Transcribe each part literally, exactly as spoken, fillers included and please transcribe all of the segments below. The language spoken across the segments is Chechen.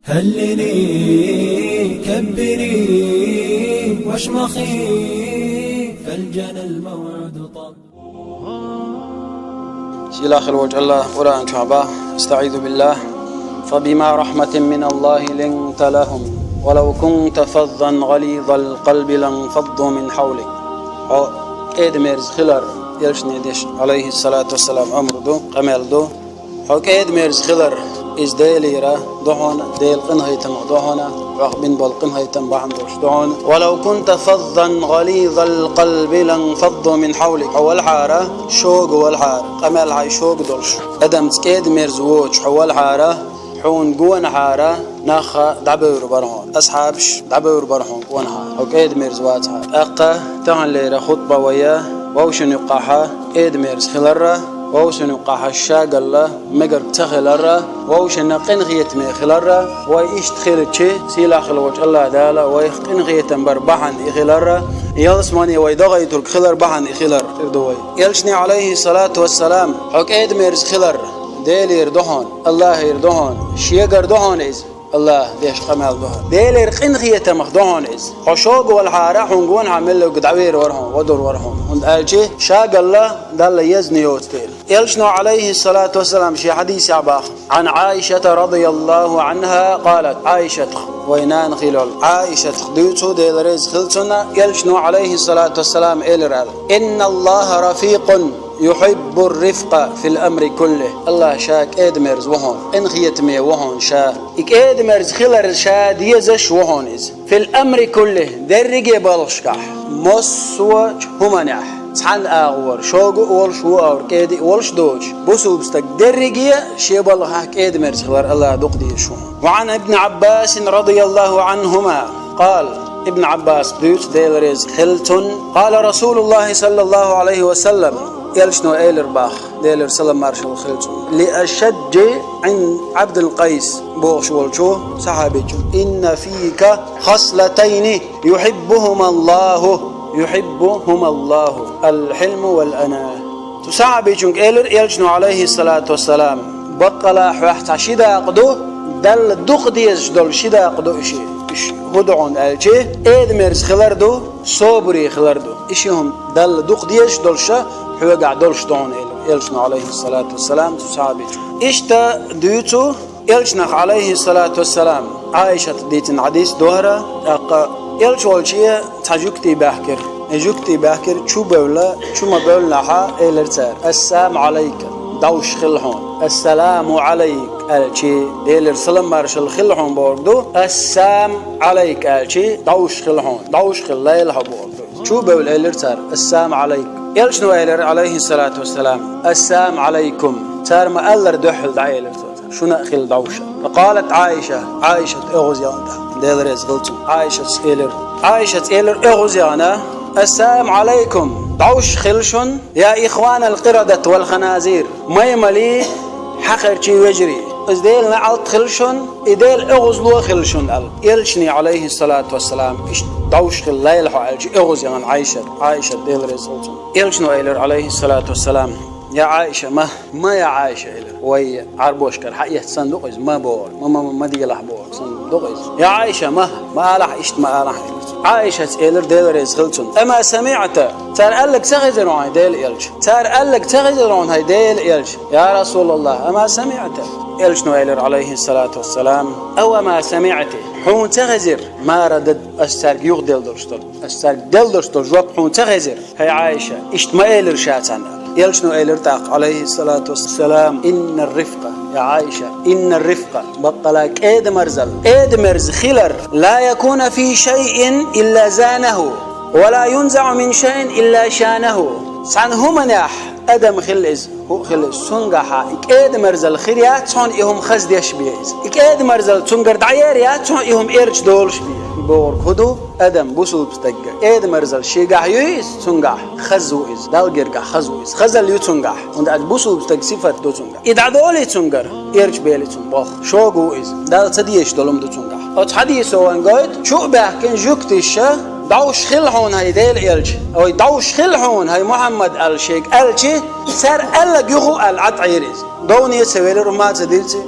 هللي، كبري، واشمخي، فالجنى الموعد طل. Сийлахь хилла волчу Аллах Къуръан чохь боху: أستعيذ بالله، فبما رحمة من الله لنت لهم، ولو كنت فظا غليظ القلب لانفضوا من حولك. Хьо кӀеда-мерза хилар, элчане деш, алейхиссалату вассалам, амр ду, къамел ду. Хьо кӀеда-мерза хилар, иза Делера ду хьуна, Делан къинхетамах ду хьуна, хьох бина болу къинхетам бахьана долуш ду хьуна. ولو كنت فظا غليظ القلب لانفضوا من حولك. Хьо валахьара, шога валахьара, къамел хьайн шога долуш, адамца кӀеда-мерза воцуш хьо валахьара, хьуна гонахьара, нах дӀабевр бара хьуна, асхьабаш дӀабевр бара хьуна гонахьара, хьо кӀеда-мерза вацахьара. ТӀаккха таханлера хутба вай вовшашна юккъехь кӀеда-мерза хиларра, вовшашна юккъехь шагалла, мегарг ца хиларра, вовшашна къинхетаме хиларра, вай иштта хилча, сийлахь хилла волчу Аллах Дала вайх къинхетам бар бахьана и хиларра, ялсамане вай догӀуьйтург хилар бахьана и хилар ду вай. Элчане, алейхиссалату вассалам, хьо кӀеда-мерза хилар, Делера ду хьуна, Аллахера ду хьуна, шегара ду хьуна иза. Аллах деш къамел ду хьуна. Делера къинхетамах ду хьуна иза. Хьо шога валахьара, хьуна гонахьара меллиг дӀавер вара хьуна, вадур вара хьуна. ХӀунда аьлча шагалла Далла езна йоцу дела. Элчано, алейхиссалату вассалам, шен хьадисехь боху: عن عائشة رضي الله عنها قالت. Ӏайшатах, вай нана хилла йолу Ӏайшатах дуьйцу, Дела реза хила цунна, элчано, алейхиссалату вассалам, элира аьлла: إن الله رفيق يحب الرفق في الأمر كله. Аллах ша кӀеда-мерза ву хьуна, къинхетаме ву хьуна ша. И кӀеда-мерза хилар ша дезаш ву хьуна иза. في الأمر كله, дерриге балхашкахь, массо а хӀуманехь, цхьана агӀор, шога а волуш, ву а волуш, кӀеда а волуш доцуш, бусулба стаг дерриге шен балхахь кӀеда-мерза хилар Аллах дукха дезаш ву хьуна. وعن ابن عباس رضي الله عنهما قال. Ибн Ӏаббас дуьйцу, Дела реза хила цунна: قال رسول الله صلى الله عليه وسلم. Элчано элира боху, Делера салам-маршалла хила цунна, لأشج بن عبد القيس бохуш волчу сахьабичу: إن فيك خصلتين يحبهما الله، يحبهما الله، الحلم والأناة. Цу сахьабичуьнга элира элчано, алейхиссалату вассалам: баккъала хьоьх цхьа ши дакъа ду, Далла дукха дезаш долу ши дакъа ду и ши. Уьш хӀун ду хьуна аьлча, кӀеда-мерза хилар ду, собаре хилар ду. И ши хӀума Далла дукха дезаш долуш, хьоьгахь долуш ду хьуна, элира элчано, алейхиссалату вассалам, цу сахьабичу. Иштта дуьйцу элчанах, алейхиссалату вассалам, Ӏайшата дийцина хьадис ду хӀара, тӀаккха элча волче цхьа жуьгтий баьхкира. И жуьгтий баьхкира, чу бевлла, чу ма бевллинехь, элира цара: السلام عليك, дӀовш хила хьуна. السلام عليك аьлча, Делера салам-маршалла хила хьуна бохург ду, السام عليك аьлча, дӀовш хила хьуна, дӀовш хила лайла хьо бохург ду. Чу бевлла элира цара: السلام عليك. Элчано элира, алейхиссалату вассалам: السلام عليكم. Цара ма-аллара дуьхьал дӀаэлира цо. Шуна а хила дӀовш. فقالت عائشة, Ӏайшата оьгӀаз яхана тӀаккха, Дела реза хила цунна, Ӏайшас элира. Ӏайшас элира оьгӀаз яхана: السلام عليكم, дӀовш хила шуна, يا إخوان القردة والخنازير, маймалий, хьакхарчий вежарий. Иза Делан неӀалт хила шуна, и Делан оьгӀазло хила шуна аьлла. Элчане, алейхиссалату вассалам, иштта дӀовш хила лайла хьо аьлча, оьгӀаз яхана Ӏайшат, Ӏайшат, Дела реза хила цунна. Элчано элира, алейхиссалату вассалам: يا عائشة, ма, ма, я Ӏайша, элира. Вай Ӏарбошкара хьаэцна санна ду-кх иза, ма бохург, ма, ма, ма, ма делахь бохург санна ду-кх иза. Я Ӏайша, ма, ма алахь, иштта ма алахь, элира цо. Ӏайшас элира, Дела реза хила цунна: أما سمعت, цара аьлларг ца хезира хьуна, хӀай Делан элча? Цара аьлларг ца хезира хьуна, хӀай Делан элча? يا رسول الله، أما سمعت. Элчано элира, алейхиссалату вассалам: أو ما سمعت, хьуна ца хезира, ما رددت, ас цаьрга юхаделла долуш долу, ас цаьрга делла долуш долу жоп хьуна ца хезира, хӀай Ӏайша? Иштта ма элира ша царна. Элчано элира тӀаккха, алейхиссалату вассалам: إن الرفق, я Ӏайша, إن الرفق, баккъала кӀеда-мерзалла, кӀеда-мерза хилар, لا يكون في شيء إلا زانه، ولا ينزع من شيء إلا شانه. Цхьана хӀуманехь адам хила иза, хӀуъа хила иза, цуьнгахьа и кӀеда-мерзалла хир яц хьуна, и хӀума хаза деш бен иза. И кӀеда-мерзалла цуьнгара дӀаер яц хьуна, и хӀума эрча долуш бен. И бохург хӀун ду? Адам, бусулба стаг, кӀеда-мерзалла шегахь юй иза, цуьнгахь хаза ву иза, Далла гергахь хаза ву иза, хазалла ю цуьнгахь. ХӀунда аьлча бусулба стаг сифат ду цуьнгахь. И дӀадолий цуьнгара, эрча бели цунна боху. Шога ву иза, Далла ца дезаш долу хӀума ду цуьнгахь. Оцу хьадисо вайна гойту, чу а баьхкина жуьгтиша: «ДӀовш хила хьуна, хӀай Делан элча, ой, дӀовш хила хьуна, хӀай Мухьаммад», аьлла шега аьлча, цара аьлларг юха а аьлла, ӀатӀахьийра иза. Довне а ца велира, хӀума а ца дира цо.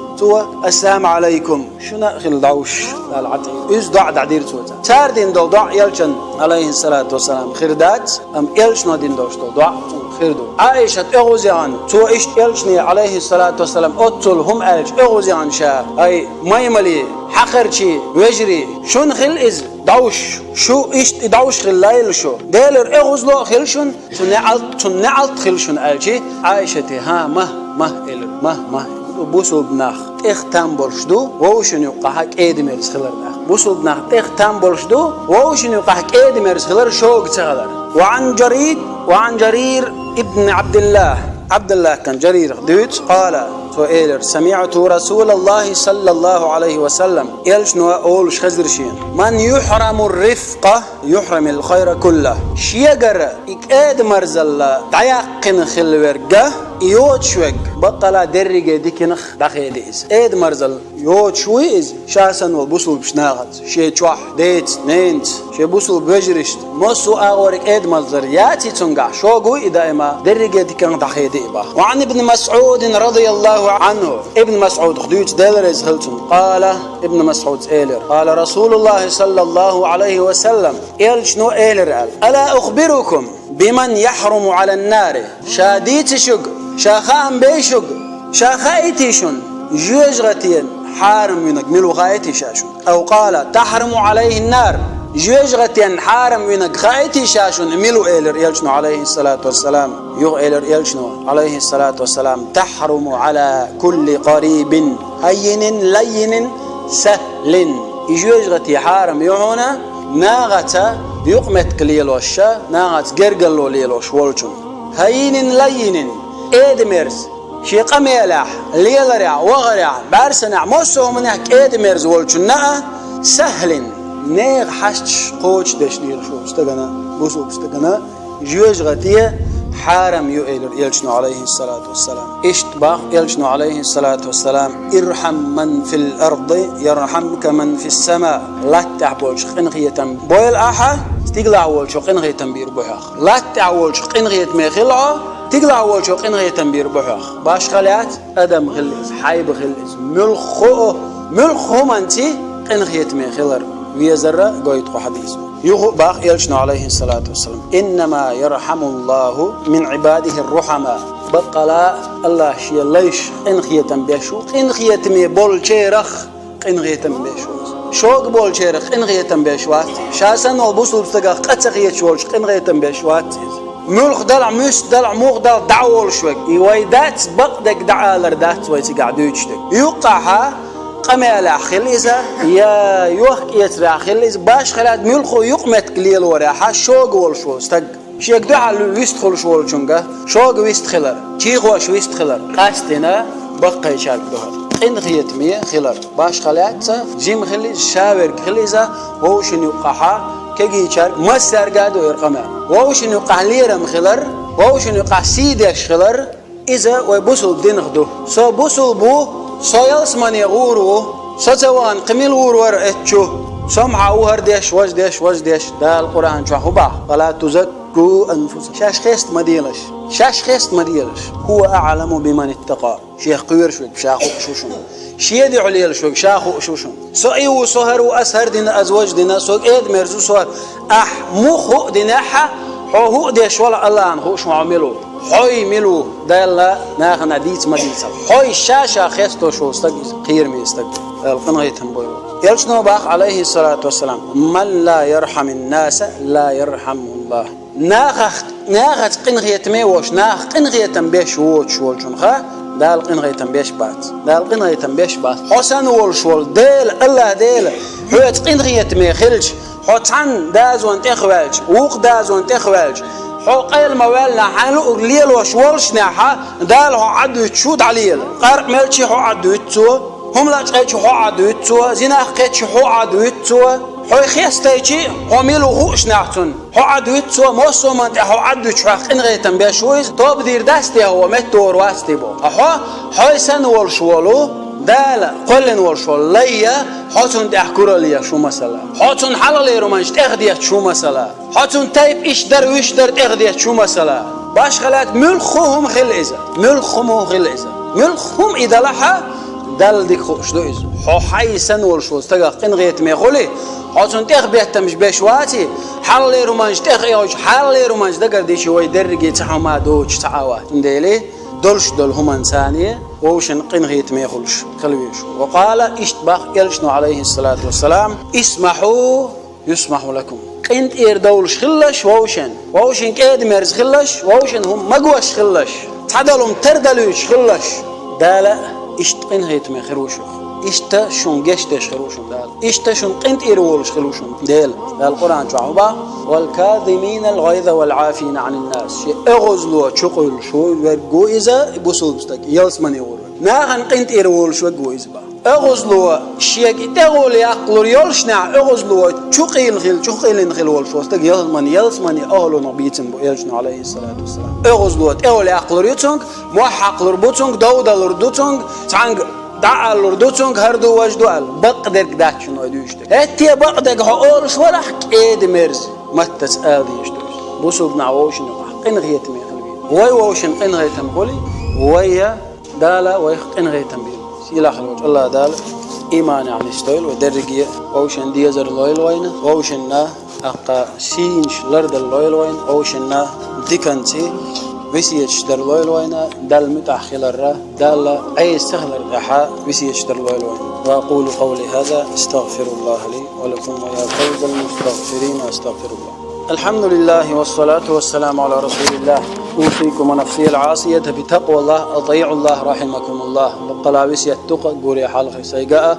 «Ассаламу Ӏалайкум». Шуна а хила дӀовш, Дала Ӏа тӀе. Иза доӀа дӀадира цо царна. Цара дина долу доӀа элчан, Ӏалайхиссалату вассалам, хир дац, амма элчано дина долуш долу доӀа цунна хир ду. Ӏаиша тӀегӀузехьана, цо иштта элчане, Ӏалайхиссалату вассалам, оццул хӀума аьлча, тӀегӀузехьана ша: «Ай, маймалий, хьакхарчий, вежарий, шуна хила иза дӀовш, шу иштта и дӀовш хила лайла шу. Делера оьгӀазло а хила шуна, цу неӀалт, цунна неӀалт хила шуна», аьлчи, Ӏаишате: «ХӀан, ма, ма», элира, «ма, ма». Бусулба нах тӀех там болуш ду вовшашна юккъахь кӀеда-мерза хилар нах. Бусулба нах тӀех там болуш ду вовшашна юккъахь кӀеда-мерза хилар, шога ца хилар. Ва Ӏан Жарир, ва Ӏан Жарир ибн Ӏабдиллах, Ӏабдиллахкан Жарирах дуьйцу, къала, цо элира: «СамиӀту Расулаллахи саллаллаху Ӏалайхи ва саллам», элчано олуш хезира шена: «Ман юхьраму рифкъа, юхьрамил хайра кулла». Шегара и кӀеда-марзалла дӀаяьккхина хилла верг, и йоцуш верг, баккъала дерриге диканах дӀахеди иза. КӀеда-марзалла йоцуш вуй иза, ша санна волу бусулбачу нахаца, шен чохь, деца, ненаца, шен бусулба вежаршца. Массо а агӀор кӀеда-марзалла яций цуьнгахь, шога вуй и даима, дерриге диканах дӀахеди и боху. Ва Ӏан ибн МасӀудин радияллаху Ӏанху. Ибн МасӀудах дуьйцу, Дела реза хила цунна. Къала, Ибн МасӀуда элира: «Къала Расулуллахи саллаллаху Ӏалайхи ва саллам», элчано элира аьлла: «Ала ухбирукум биман яхьруму Ӏалан-нари?» Ша дийций шуьга, ша хаам бей шуьга, ша хаийтий шуна, жоьжахатин хьарам винарг мила ву хаийтий ша шуна? Ав къала: «Тахьруму Ӏалайхин-нар». Жоьжахатин хьарам винарг хаийтий ша шуна мила ву, элира элчано, Ӏалайхиссалату вассалам. Юха элира элчано, Ӏалайхиссалату вассалам: «Тахьруму Ӏала кулли къарибин, хаййинин, лаййинин, сахлин». И жоьжахати хьарам ю хьуна нахаца юкъаметтиг лелош, нахаца гергарло лелош волчунна. Хаййинин, лаййинин, кӀеда-мерза, шен къамелехь, леларехь, вахарехь, бӀаьрсанехь, массо а хӀуманехь кӀеда-мерза волчунна а, сахлин, нехан хьашташ кхочушдеш лелаш волчу стагана, бусулба стагана, жоьжахати хьарам ю, элира элчано, Ӏалайхиссалату вассалам. Иштта боху элчано, Ӏалайхиссалату вассалам: «Ирхьам ман фил арди, ярхьамка ман фис сама». Латта тӀехь болчу къинхетам бойла ахьа, стигалахь волчо къинхетам бийр бу хьох. Латта тӀехь волчу къинхетаме хила хьо, стигалахь волчо къинхетам бийр бу хьох. Башха лаьцна адам хила иза, хьайба хила иза, муьлхха а, муьлхха хӀуманца къинхетаме хилар везара гойту кху хьадисо. Юха а боху элчано, Ӏалайхиссалату вассалам: «Иннама ярхьамуллаху мин Ӏибадихи рухьама». Баккъала АллахӀ шен лайш къинхетам беш ву, къинхетаме болчерах къинхетам беш ву. Шога болчерах къинхетам беш вац иза. Ша санна волу бусулба стагах къа ца хеташ волчу къинхетам беш вац иза. Муьлхха далахь, муьста далахь, муха далахь дӀа а волуш верг. И вай дац, бакъдерг дӀаалар дац вай цигахь дуьйцуш дерг. Юккъахьа къамелехь хила иза, я йохк-эцарехь хила иза, башха лаьцна муьлхха юкъаметтиг лелорехьа шога волуш волу стаг. Шега дуьхьал вистхуьлуш волчуьнга шога вистхилар, чийхоша вистхилар, къастина баккхийчаьрга дуьхьал къинхетаме хилар. Башха лаьцна жима хила иза, ша верг хила иза, вовшашна юккъахьа кегийчаьрга массаьрга а ду хӀара къамел. Вовшашна юккъахь лерам хилар, вовшашна юккъахь сий деш хилар, иза вай бусулба динах ду. Со бусулба ву, со ялсамане гӀур ву, со ца вахана кхин мила гӀур вара эцчу? Со-м хьан ву хӀара деш, важа деш, важа деш. Дала Къуръан чохь хӀун боху? «Ва ла тузакку анфусакум». Шаьш хеста ма делаш. Шаьш хеста ма делаш. «ХӀува аӀламу биман иттакъа». Шех кхоьруш верг ша хууш ву шуна. Шен дуьхьа лелаш верг ша хууш ву шуна. Со и ву, со хӀара ву, ас хӀара дина, ас важа дина, со кӀеда-мерза ву, со хӀара. Ахь муха хӀуъа динехь а, хьо хӀуъа деш валахь, АллахӀна хууш ву хьо мила ву. Хьо мила ву, Далла нахана дийца ма дийцал. Хьо ша-ша хестош волу стаг иза, кхераме стаг. Дала къинхетам бойла. Элчано боху, Ӏалайхиссалату вассалам: «Ман ла ярхьамин наса, ла ярхьамхуллахӀ». Нахах, нахаца къинхетаме а волуш, нахах къинхетам беш воцуш волчунах Дала къинхетам беш бац. Дала къинхетам беш бац. Хьо санна волуш волу Дела, АллахӀ Дела, хьоьца къинхетаме хилча, хьо цхьана дозанна тӀехваьлча, вукху дозанна тӀехваьлча, хьо къайла ма ваьллинехь, хьайн луург лелош воллушехь, Дала хьо Ӏадвуьтуш ву дӀалела. Къаркъа мелчи хьо Ӏадвуьту Цо, хӀума лачкъийчи хьо Ӏадвуьту Цо, зинах кхетчи хьо Ӏадвуьту Цо, хьо хестийчи хьо мила ву хууш нах цунна. Хьо Ӏадвуьту Цо, массо а хӀуманна тӀехь хьо Ӏадвуьтуш хьох къинхетам беш ву иза, тоба дийр дац те хьо, метта вогӀур вац те боху. Ткъа хьо, хьо санна волуш волу, Дала кхоьллина волуш волу лай, хьо цунна тӀехь куралла еш ву масала. Хьо цунна хьалхалера хӀуманаш тӀехдетташ ву масала. Хьо цунна тайпа иштта дара, вуьшта дара тӀехдетташ ву масала. Башха лаьцна муьлхха хӀума хила иза. Муьлхха хӀума хила иза. Муьлхха хӀума и далахь а, Далла дика хууш ду иза. Хьо хьай санна волуш волу стагах къинхетаме хуьлий, хьо цунна тӀехбеттамаш беш ваций, хьалхалера хӀуманаш тӀехъаьхьачу, хьалхалера хӀуманаш дагардичий, вай дерриге цхьа хӀума доцуш ца Ӏа вац. Цундела долуш долу хӀуманца вовшийн къинхетаме хуьлуш хила везаш ву. Ва къала, иштта боху элчано, алейхиссалату вассалам: «Исмахьу, юсмахьу лакум». КъинтӀера довлуш хилалаш вовшийн, вовшийн кӀеда-мерза хилалаш, вовшийн хӀума магош хилалаш, цхьадолу хӀума тардалуьйтуш хилалаш. Дала иштта къинхетаме хир ву шух. Иштта шуна гечдеш хир ву шуна Дала. Иштта шуна къинтӀера волуш хир ву шуна Дела. Дала Къуръан чохь хӀун боху: «Вал казиминал гӀайза вал Ӏафина Ӏанин нас». Шен оьгӀазло чукъуьйлуш верг ву иза, бусулба стаг, ялсамане гӀур верг. Нахана къинтӀера волуш верг ву иза боху. ОьгӀазло, шега и тӀегӀолла яккхалур йолушехь, оьгӀазло чукъийла хила, чукъийлина хила волуш волу стаг ялсамане, ялсамане охьалунах бийцина бу элчано, алейхиссалату вассалам. ОьгӀазло тӀегӀолла яккхалур ю цуьнга, мохь хьакхалур бу цуьнга, дов далур ду цуьнга, цхьаьнга дӀааллур ду цуьнга, хӀара ду, важа ду аьлла, бакъдерг дац шуна вай дуьйцуш дерг. ХӀетте бакъдерг хьо олуш варахь, кӀеда-мерза маттаца ала дезаш ду иза. Бусулба нах вовшийн юкъахь къинхетаме хила веза. Вай вовшийн къинхетам хуьлий, вай я Дала вайх къинхетам бийла. Сийлахь волчу АллахӀ Дала иманехь нисдойла вай дерриге, вовшийн дезар лойла вайна, вовшийн, тӀаккха сийсаз лардала лойла вайна, вовшийн диканца весеташ дар лойла вайна, Далла муьтӀахь хиларна, Далла Ӏеса ца хиларна тӀехь весеташ дар лойла вайна. وأقول قولي هذا، أستغفر الله لي ولكم ويا فوز المستغفرين، أستغفر الله. الحمد لله والصلاة والسلام على رسول الله. أوصيكم ونفسي العاصية بتقوى الله، أطيعوا الله رحمكم الله. Баккъала весет ду-кх, гуре хьалха сайга а,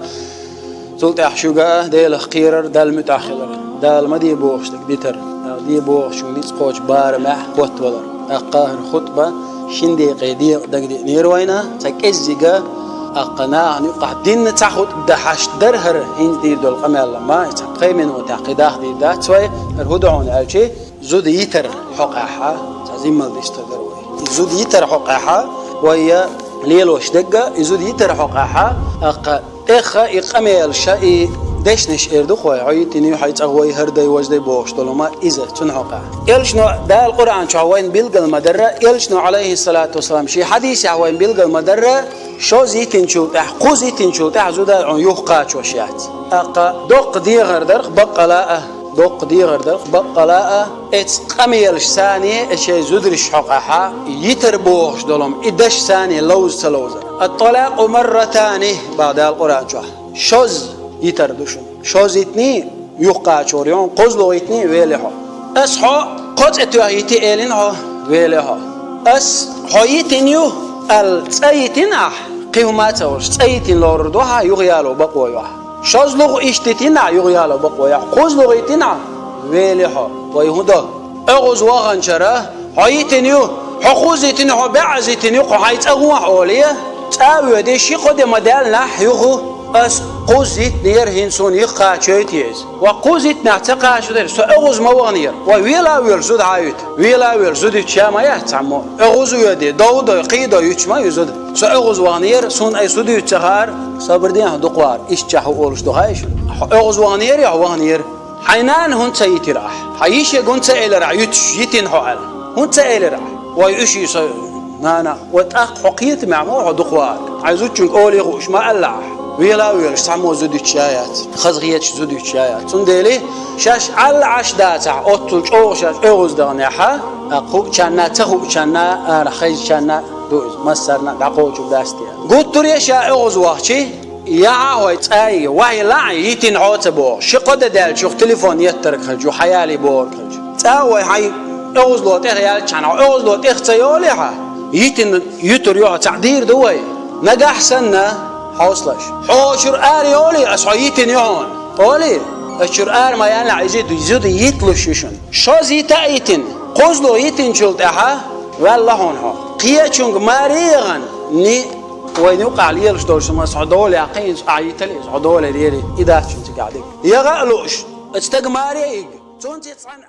цул тӀаьхьа шуьга а, Делах кхерар, Далла муьтӀахь хилар. Дала ма де бохуш дерг дитар. Дала де бохучуьнга ницкъ кхочу барамехь хӀоттавалар. ТӀаккха хӀара хутба шина декъе декъа дагадеънера вайна, цхьа кӀеззига, тӀаккха нахана юкъахь динна цхьа хутба дан хьашт дара хӀара хӀинца дийр долу къамел, амма цхьа пхи минотехь кхин дахдийр дац вай, хӀара хӀун ду хьуна аьлча, зуда йитар хьокъехь, цхьа зиммал дистар дара вай. И зуда йитар хьокъехь, вай я лелош дерг а, и зуда йитар хьокъехь, тӀаккха тӀех и къамелаш, и дешнаш эр ду-кх вай, хьо йитина ю хьайн цӀа вай, хӀара дай, важа дай бохуш долу хӀума иза, цунна хьокъехь. Элчано Дала Къуръан чохь вайна билгал ма-дарра, элчано, алейхиссалату вассалам, шен хьадисехь вайна билгал ма-дарра, шозза йитинчул тӀаьхьа, кхузза йитинчул тӀаьхьа зуда хьуна юхакхачош яц. ТӀаккха доккха дехар дара-кх баккъала а, доккха дехар дара-кх баккъала а, эцу къамелаш санна, э, шайн зударш хьокъехь, йитар бохуш долу хӀума, и даш санна ловза ца ловза. «Ат-талакъу марратани», боху Дала Къуръан чохь. Шозза йитар ду шуна. Шозза йитиний, юхакхачор ю хьуна, кхозлагӀа йитиний, вели хьо. Ас хьо кхо цӀе тоьхна йити элина хьо, вели хьо. Ас хьо йитина ю аьлла, цӀа йитина ахь, кхин хӀума а ца олуш, цӀа йитина лорур ду хьан, юхаяло бакъо ю хьан. ШозлагӀа иштта йитина ахь, юхаяло бакъо ю хьан. КхозлагӀа йитина ахь, вели хьо. Вай хӀун до? ОьгӀаз ваханчара, хьо йитина ю, хьо кхузза йитина ю, хьо бӀозза йитина ю, кху хьайн цӀа гӀо ахь олий, цӀа а воьдий, ши-кхо де ма-даьллинехь юха, ас кхузза йитинера, хӀинца суна юхакхачойтий иза. Ва кхузза йитинехь ца кхачадара, со оьгӀаз ма ваханера. Ва вела а воьлуш зуда хьан а юьту? Вела а воьлуш зуда юьтуш я ма яц цхьаммо. ОьгӀаз а воьдий, дов а дой, кхин а дой, юьтуш ма ю зуда. Со оьгӀаз ваханера, суна ай зуда юьту ца хаьара, сабар де хьо, дукха вахара, иштта чохь хӀун олуш ду хаий шуна? Хьо оьгӀаз ваханера, я хьо ваханера? Хьайн нана хӀунда ца йитира ахь? Хьан йишега хӀунда ца элира ахь, юьтуш йитина хьо аьлла? ХӀунда ца элира ахь? Вай уьш ю со нана. Ва тӀаккха хьо кхетамехь ма ву хьо дукха вахарг. Хьайн зудчуьнга олий хууш ма аьлла ахь. Вела а воьлуш, цхьаммо зуда юьтуш я яц. Хаза хеташ зуда юьтуш я яц. Цундела шаьш аьлла Ӏаш дацахь, оццул чӀогӀа шаьш оьгӀаз даханехь, а, хуучунна, ца хуучунна, арахь хезначунна ду иза, массарна а дӀакхочур дац те. Гуттар а ша оьгӀаз вахчи, яхьа хьо цӀа а, ваьхьа лаьа йитина хьо ца боху. Ши-кхо де даьлча юха телефон еттарг хилча, юха хьаялий бохург хилча. ЦӀа а вай хьайн оьгӀазло тӀехъяьлча, хьан оьгӀазло тӀех ца йолий хьан, йитина юьтур ю хьо, цхьаъ дийр ду вай. Нагахь санна, хьовсалаш. Хьо шуьра ара йолий, ас хьо йитина ю хьуна олий, ас шуьра ара ма яьллинехь, иза зуда йитлуш ю шуна. Шозза йита а йитина, кхозлагӀа йитинчул тӀаьхьа ваьлла хьуна хьо. Кхечуьнга маре а яхана, ни Вайна юкъахь лелаш долуш ма, хьо дола яьккхина, ахь йитале, хьо дола яри, и дац шуна цигахь дерг. Яха а лууш, оцу стага маре а йига. Цунца цхьаьна